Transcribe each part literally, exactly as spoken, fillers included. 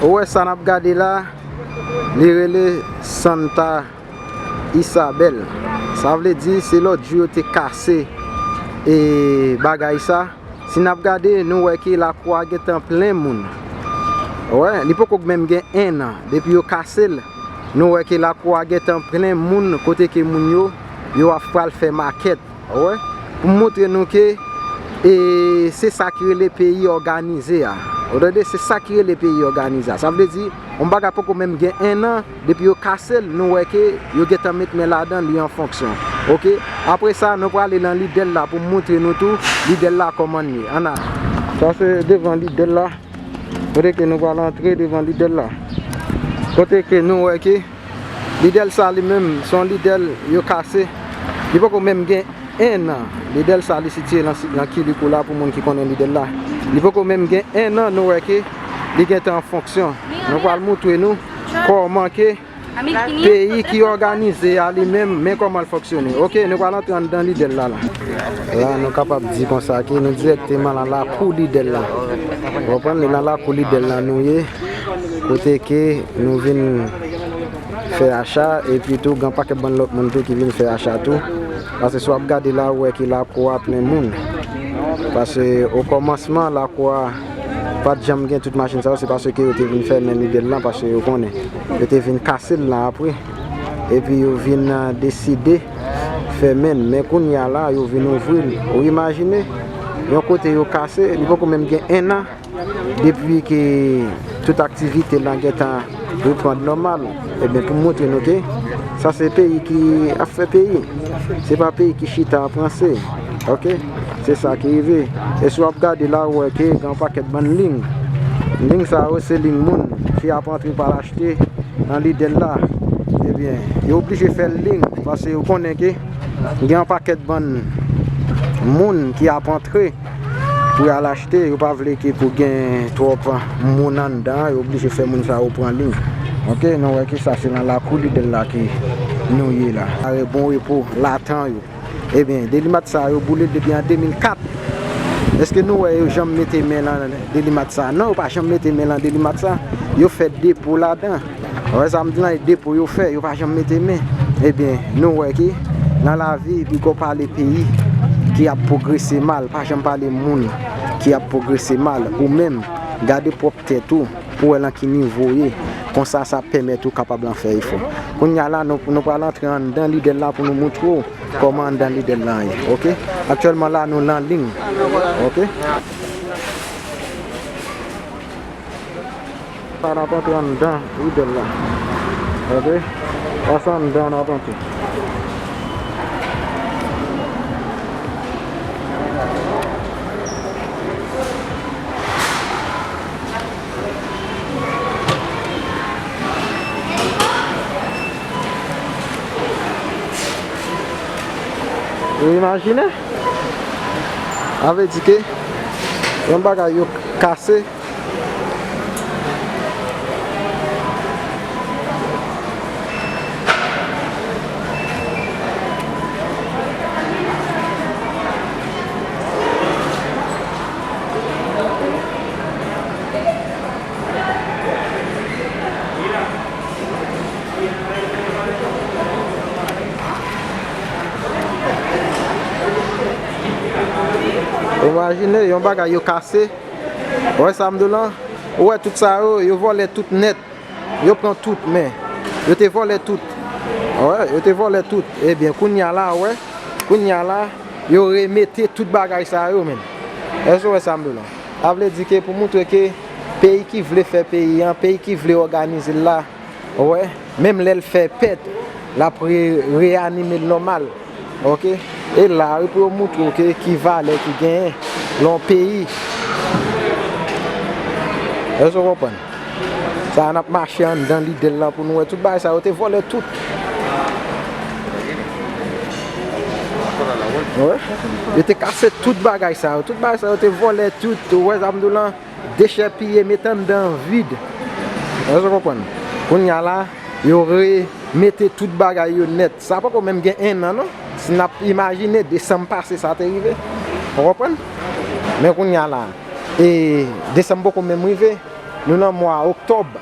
Ou wè sa n ap gade la, li rele Santa Isabel. Sa vle di se lòt jou yo te kase e bagay sa. Si n ap gade, nou wè ke lakou a gentan plen moun. Ou wè, li poko menm gen en an depi yo kase l. Nou wè ke lakou a gentan plen moun, kote ke moun yo, yo ap pral fè makèt. Ou wè? Pou m montre nou ke e se sa ki rele peyi òganize a. Ou tande? Se sa ki rele peyi òganize a. Sa vle di, yon bagay poko menm gen en an, depi yo kase l, nou wè ke yo gentan met men ladan li an fonksyon. Oke? Apre sa, nou prale nan Lidl la pou m montre nou tou Lidl la kòman l ye. Ann ale. Sa se devan Lidl la. Kote ke nou pral antre devan Lidl la. Kote ke nou wè ke Lidl sa li menm, se yon Lidl yo kase. Li poko menm gen en an. Lidl sa li sitiye nan, nan Kiliko la pou moun ki konnen Lidl la. Li poko menm gen en an, nou wè ke li gentan an fonksyon. Nou pral montre nou kòman ke peyi ki òganize a li menm, men kòman l fonksyone. Oke, nou pral antre anndan Lidl la la. La, nou kapab di konsa ke nou dirèkteman nan lakou Lidl la. Ou konprann? Nan lakou Lidl la nou ye, kote ke nou vin fè acha, epi tou gen pakèt bann lòt moun tou ki vin fè acha tou. Paske si w ap gade la, ou wè ke lakou a plen moun. Paske o kòmansman, lakou a pa t janm gen tout machin sa yo, se paske yo te vin fèmen Lidl lan, paske yo konnen. Yo te vin kase l lan apre. Epi yo vin, ah, deside fèmen l. Men kounye a la, yo vin ouvri l. Ou imajine, yon kote yo kase, li poko menm gen en an. Depi ke tout aktivite lan gentan reprann nòmal, ebyen, pou montre nou ke sa se peyi ki ap fè peyi. Se pa peyi ki chita ap ranse. Oke? Se sa ki rive. E si w ap gade la, ou wè ke gen yon pakèt bann liy. Liy sa yo, se liy moun ki ap antre pral achte nan Lidl la. Ebyen, yo oblije fè l liy, paske yo konnen ke gen yon pakèt bann moun ki ap antre pou y al achte, yo pa vle ke pou gen twòp moun anndan, yo oblije fè moun sa yo pran liy. Oke, nou wè ke sa se nan lakou Lidl la ke nou ye la. Are Bon Repo, Latan yo. Ebyen, Delimat sa yo boule l depi an de mil kat. Èske nou wè yo janm mete men lan Delimat sa? Non, yo pa janm mete men lan Delimat sa. Yo fè depo ladan. Ou wè sa m di lan, e depo yo fè, yo pa janm mete men. Ebyen, nou wè ke nan lavi, piga w pale peyi ki ap pwogrese mal, pa janm pale moun ki ap pwogrese mal. Ou menm, gade pwòp tèt ou, pou w wè lan ki nivo w ye. Konsa, sa ap pèmèt ou kapab lan fè efò. Kounye a la, nou, nou pral antre anndan Lidl la pou nou montre w kòman anndan Lidl lan ye, oke? Aktyèlman la, nou lan liy, oke? Sa n ap antre anndan Lidl la, oke? Sa se anndan n ap antre. Ou imajine? Sa vle di ke yon bagay yo kase. Ou imajine yon bagay yo kase. Ou wè sa m di w lan? Ou wè tout sa yo, yo vòlè tout nèt. Yo pran tout, men yo te vòlè tout. Ou wè, yo te vòlè tout. Ebyen, kounye a la, ou wè, kounye a la, yo remete tout bagay sa yo, men. Èske w wè sa m di w lan? Sa vle di ke pou montre ke peyi ki vle fè peyi an, peyi ki vle òganize l la, ou wè, menm lè l fè pèt, l ap re, reyanime l nòmal. Oke? E la, wi, pou yo montre w ke ki valè ki genyen lan yon peyi. Èske w konprann? Sa a, n ap mache anndan Lidl lan pou nou wè tout bagay sa yo te vòlè tout. Wi. Yo te kase tout bagay sa yo. Tout bagay sa yo te vòlè tout. Ou wè sa m di w lan? Dechèpiye, mete anndan vid. Èske w konprann? Kounye a la, yo remete tout bagay yo nèt. Sa poko menm gen en an, non. Si n ap imajine, desanm pase sa te rive. Ou konprann? Men kounye a la, e desanm poko menm rive. Nou nan mwa oktòb.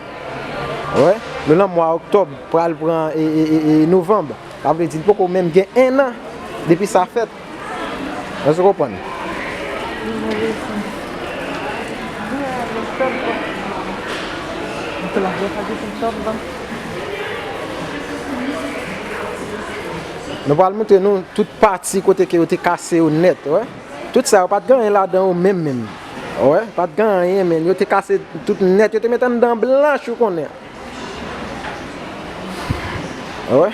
Wè, nou nan mwa oktòb, pral pran e, e, e, e novanm. Sa vle di, li poko menm gen en an depi sa fèt. Èske w konprann? Nou pral montre nou tout pati kote ke yo te kase yo nèt, wè. Tout sa yo pa t gen anyen ladan yo menm menm. Wè, pa t gen anyen, men yo te kase tout nèt, yo te met anndan blanch, ou konnen. Wè.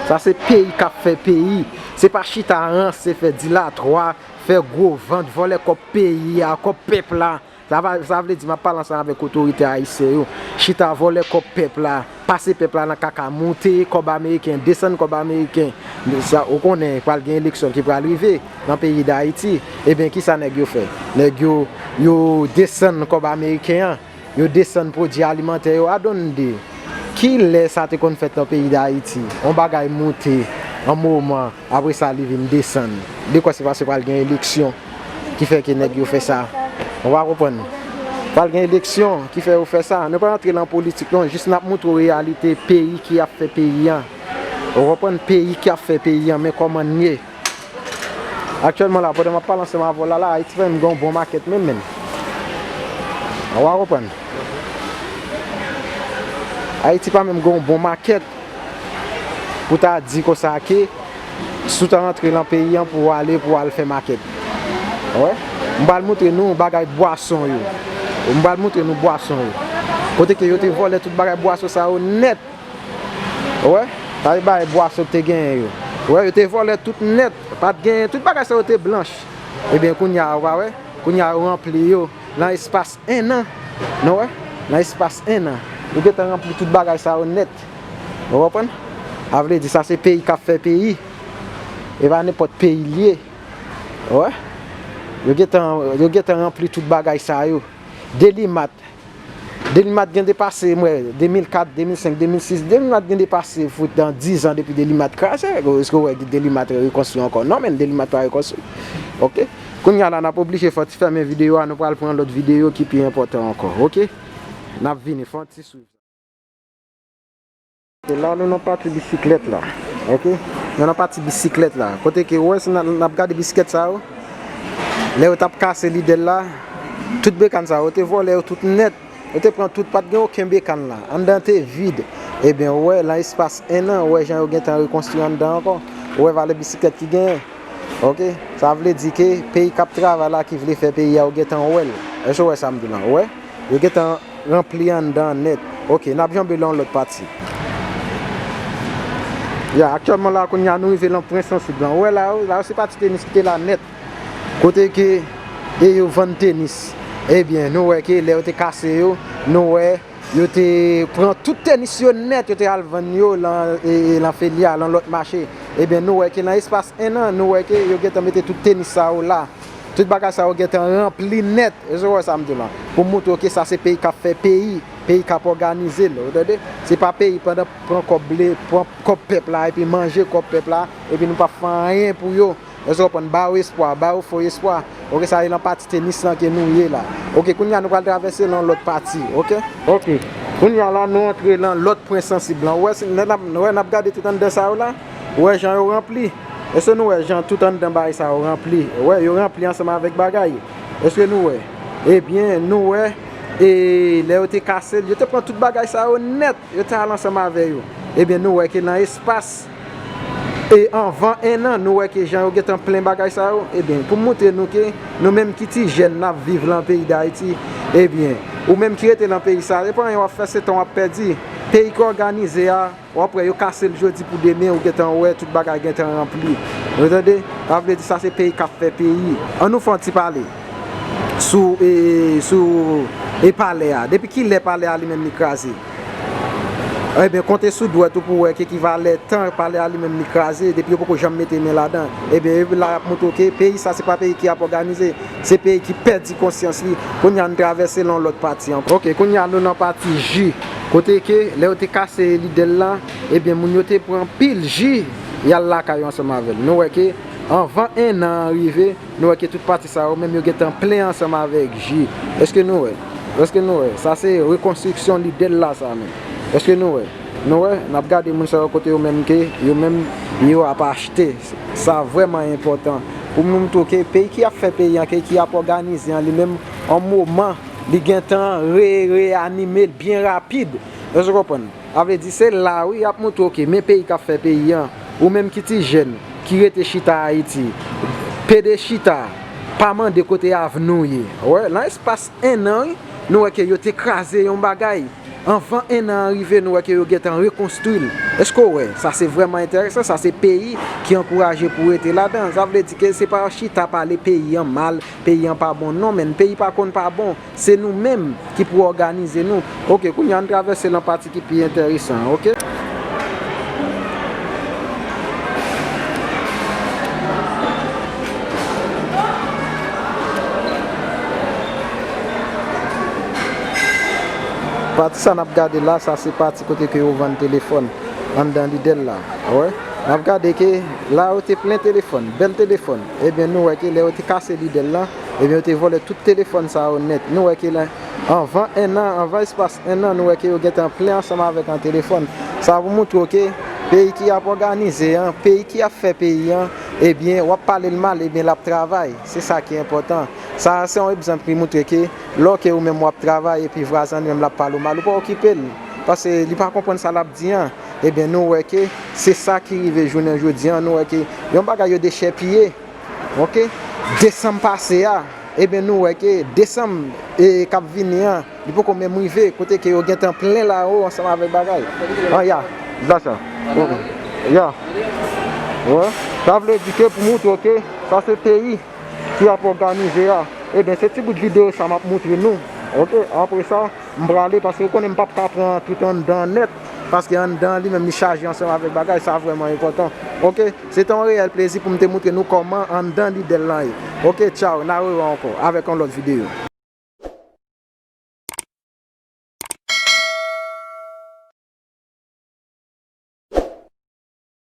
Sa se peyi k ap fè peyi. Se pa chita ranse, fè dilatwa, fè gwo vant, vòlè kòb peyi a, kòb pèp la. Sa va, sa vle di m ap pale ansanm avèk otorite ayisyen yo. Chita vòlè kòb pèp la, pase pèp la nan kaka, moute kòb ameriken, desann kòb ameriken. Sa, ou konnen, pral gen eleksyon ki pral rive nan peyi Dayiti. Ebyen, kisa nèg yo fè? Nèg yo, yo desann kòb ameriken an, yo desann pwodui alimantè yo. I don't know. Kilè sa te konn fèt nan peyi Dayiti? Yon bagay moute, yon moman, apre sa, li vin desann. De kwè se paske pral gen eleksyon ki fè ke nèg yo fè sa. Ou pa konprann? Pral gen eleksyon ki fè yo fè sa. Nou pa rantre nan politik non, jis n ap montre w reyalite peyi ki ap fè peyi an. Ou konprann? Peyi ki ap fè peyi an, men kòman n ye. Aktyèlman la, pandan m ap pale ansanm avè w la, la, Ayiti pa menm gen yon bon makèt menm, menm. Ou pa konprann? Ayiti pa menm gen yon bon makèt pou ta di konsa ke si w ta rantre nan peyi an pou w ale, pou w al fè makèt. Wè? M pral montre nou bagay bwason yo. M pral montre nou bwason yo. Kote ke yo te vòlè tout bagay bwason sa yo nèt. Wè? Sa se bagay bwason te genyen yo. Wè, yo te vòlè tout nèt. Pa t genyen, tout bagay sa yo te blanch. Ebyen, kounye a, ou pa wè? Kounye a, yo ranpli yo nan espas en an. Nou wè? Nan espas en an. Yo gentan ranpli tout bagay sa yo nèt. Ou konprann? Sa vle di sa se peyi k ap fè peyi. E pa nenpòt peyi l ye. Wè? Yo gentan, yo gentan ranpli tout bagay sa yo. Delimat. Delimat gen de pase, m wè, de mil kat, de mil senk, de mil sis, Delimat gen de pase fout nan diz an depi Delimat kraze. Èske w wè Delimat rekonstwi ankò? Non, men Delimat pa rekonstwi. Oke? Kounye a la, n ap oblije fè ti fèmen videyo a, nou pral pran lòt videyo ki pi enpòtan ankò. Oke? N ap vini, fè yon ti swiv. La, nou nan pati bisiklèt la. Oke? Nou nan pati bisiklèt la. Kote ke, ou wè, si n a, n ap gade bisiklèt sa yo, lè yo t ap kase lidèl la, tout bekann sa yo, yo te vòlè yo tout nèt. Yo te pran tout, pa t gen okenn bekann la. Anndan te vid. Ebyen, ou wè, nan espas en an, ou wè jan yo gentan rekonstwi anndan ankò. Ou wè valè bisiklèt ki genyen. Oke? Sa vle di ke peyi k ap travay la, ki vle fè peyi a, yo gentan wè l. Èske w wè sa m di w la? Ou wè? Yo gentan ranpli anndan an nèt. Oke, n ap janbe nan yon lòt pati. Ya, aktyèlman la, kounye a, nou rive nan pwen sansib lan. Ou wè la, la, se pati tenis ki te la nèt. Kote ke, e yo vann tenis. Ebyen, nou wè ke lè yo te kase yo, nou wè yo te pran tout tenis yo nèt, yo te al vann yo lan, e, e, lan Feli a, lan lòt mache. Ebyen, nou wè ke nan espas en an, nou wè ke yo gentan mete tout tenis sa yo la. Tout bagay sa yo gentan ranpli nèt. Èske w wè sa m di w la? Pou m montre w ke sa se peyi k ap fè peyi, peyi k ap òganize l, ou tande? Se pa peyi pandan pran kòb ble, pran kòb pèp la, epi manje kòb pèp la, epi nou p ap fè anyen pou yo. Èske w konprann? Ba yo espwa, ba yo fo espwa. Oke, sa e nan pati tenis lan ke nou ye la. Oke, kounye a nou pral travèse nan lòt pati, oke? Oke. Kounye a la, nou antre nan lòt pwen sansib lan. Ou wè, si, lè n ap, wè, n ap gade tout anndan sa yo la? Ou wè jan yo ranpli? Èske nou wè jan tout anndan bagay sa yo ranpli? Ou wè, yo ranpli ansanm avèk bagay. Èske nou wè? Ebyen, nou wè, e lè yo te kase l, yo te pran tout bagay sa yo nèt, yo te al ansanm avè yo. Ebyen, nou wè ke nan espas, e anvan en an, nou wè ke jan yo gentan plen bagay sa yo. Ebyen, pou m montre nou ke nou menm ki ti jèn n ap viv lan peyi Dayiti, ebyen, ou menm ki rete lan peyi sa, se pa anyen w ap fè, se tan w ap pèdi. Peyi ki òganize a, w ap wè yo kase l jodi pou demen, ou gentan wè tout bagay gentan ranpli. Ou tande? Sa vle di sa se peyi k ap fè peyi. Ann nou fè yon ti pale sou, e, sou, e palè a. Depi kilè palè a li menm li kraze? Ebyen, konte sou dwèt ou pou wè ke ki valè tan palè a li menm li kraze, depi yo poko janm mete men ladan. Ebyen, epi la y ap montre w ke peyi sa se pa peyi ki ap òganize. Se peyi ki pèdi konsyans li. Kounye a, n travèse nan yon lòt pati ankò. Oke, kounye a, nou nan pati ji. Kote ke lè yo te kase lidè l la, ebyen, moun yo te pran pil ji, y al lakay yo ansanm avè l. Nou wè ke anvan en an an rive, nou wè ke tout pati sa yo menm yo gentan plen ansanm avèk ji. Èske nou wè? Èske nou wè? Sa se rekonstriksyon lidè l la sa menm. Èske nou wè? Nou wè, n ap gade moun sa yo kote yo menm ke, yo menm, yo ap achte. Sa vrèman enpòtan. Pou nou montre ke peyi ki ap fè peyi an, ke ki ap òganize an li menm, an moman, li gentan re-, reyanime l byen rapid. Èske w konprann? Sa vle di se la wi, y ap montre w ke men peyi k ap fè peyi an. Ou menm ki ti jèn, ki rete chita Ayiti, pede chita, pa mande kote avni w ye. Wè, nan espas en an, wi, nou wè ke yo te kraze yon bagay. Anvan en an an rive, nou wè ke yo gentan rekonstwi l. Èske w wè? Sa se vrèman enteresan, sa se peyi ki ankouraje pou rete ladan. Sa vle di ke se pa chita pale peyi an mal, peyi an pa bon. Non, menn, peyi pa konn pa bon. Se nou menm ki pou òganize nou. Oke, kounye a n travèse nan pati ki pi enteresan an, oke? Pati sa n ap gade la, sa se pati kote ke yo vann telefòn anndan lidè l la. Wè, n ap gade ke la yo te plen telefòn, bèl telefòn. Ebyen, nou wè ke lè yo te kase lidè l la, ebyen, yo te vòlè tout telefòn sa yo nèt. Nou wè ke la, anvan en an, anvan espas en an, nou wè ke yo gentan plen ansanm avèk an telefòn. Sa pou montre w ke peyi ki ap òganize an, peyi ki ap fè peyi an, ebyen, w ap pale l mal, ebyen, l ap travay. Se sa ki enpòtan. Sa se yon egzanp ki montre ke lè w ke ou menm w ap travay epi vwazen an li menm l ap pale w mal, ou pa okipe l. Paske li pa konprann sa l ap di an. Ebyen, nou wè ke se sa ki rive jounen jodi an. Nou wè ke yon bagay yo dechèpiye. Oke? Desanm pase a, ebyen, nou wè ke desanm, e, k ap vini an, li poko menm rive, kote ke yo gentan plen lawo ansanm avèk bagay. An, ya, la sa. Oke. Ya. Wè. Sa vle di ke pou montre w ke sa se peyi ki ap òganize a. Ebyen, se ti bout videyo sa m ap montre nou. Oke, apre sa, m prale paske ou konnen m p ap ka pran tout anndan an nèt, paske anndan an li menm li chaje ansanm avèk bagay, sa vrèman enpòtan. Oke, se te yon reyèl plezi pou m te montre nou kòman anndan lidè l lan ye. Oke, tchaw, n a rewè ankò avèk yon lòt videyo.